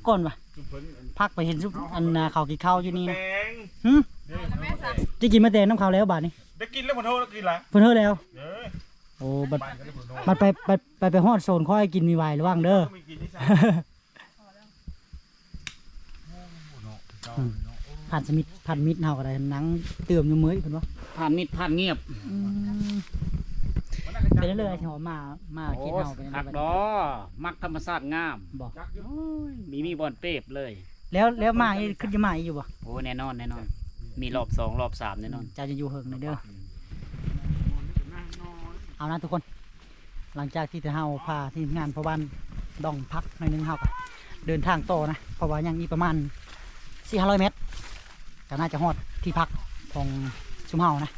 ກ່ອນວ່າ ຊຸມເພິ່ນ ພັກໄປເຫັນຊຸມ ເອົາ ອັນນ່າ ເຂົາກິນເຂົ້າຢູ່ນີ້ ແຕງ ຫຶ ເດ້ ເອົາແຕງ ຈະກິນໝາກແຕງນຳເຂົາແລ້ວບາດນີ້ ໄດ້ກິນແລ້ວ ເພິ່ນໂທແລ້ວ ກິນລະ ເພິ່ນໂທແລ້ວ ເອີ ໂອ້ ບັດ ບັດໄປ ໄປ ໄປ ໄປຮອດໂຊນຂ້ອຍກິນມີໄວ ລະວັງເດີ ເອີ ມີກິນທີ່ຊະ ອືມ ເນາະ ເຈົ້າ ອືມ ເນາະ ໂອ້ ພັນສະມິດ ພັນມິດເຮົາກໍໄດ້ນັ່ງຕື່ມຢູ່ເມີຍເພິ່ນວ່າ ຜ່ານມິດຜ່ານງຽບ ອືມ ເປັນເລີຍ ຊິຫອມມາ ມາ ໂອ້ ກິນເຮົາເປັນ ຄັກດອ ມັກທຳມະຊາດງາມ ບໍ່ ໂອ້ຍ ມີ ມີບ່ອນເປບເລີຍ ແລ້ວ ແລ້ວມາອີກ ຄືຈະມາອີກຢູ່ບໍ່ ໂອ້ ແນ່ນອນ ແນ່ນອນ ມີລອບສອງ ລອບສາມແນ່ນອນ ເຈົ້າຈະຢູ່ເຫິງແນ່ເດີ ເອົານະທຸກຄົນ ຫຼັງຈາກທີ່ເຮົາພາທີມງານພໍ່ບ້ານດອງພັກໜ້ອຍໜຶ່ງ ເຮົາກໍເດີນທາງຕໍ່ນະ ເພາະວ່າຍັງອີກປະມານສີ່ຫ້າຮ້ອຍແມັດ ກໍໜ້າຈະຮອດທີ່ພັກຂອງຊຸມເຮົານະ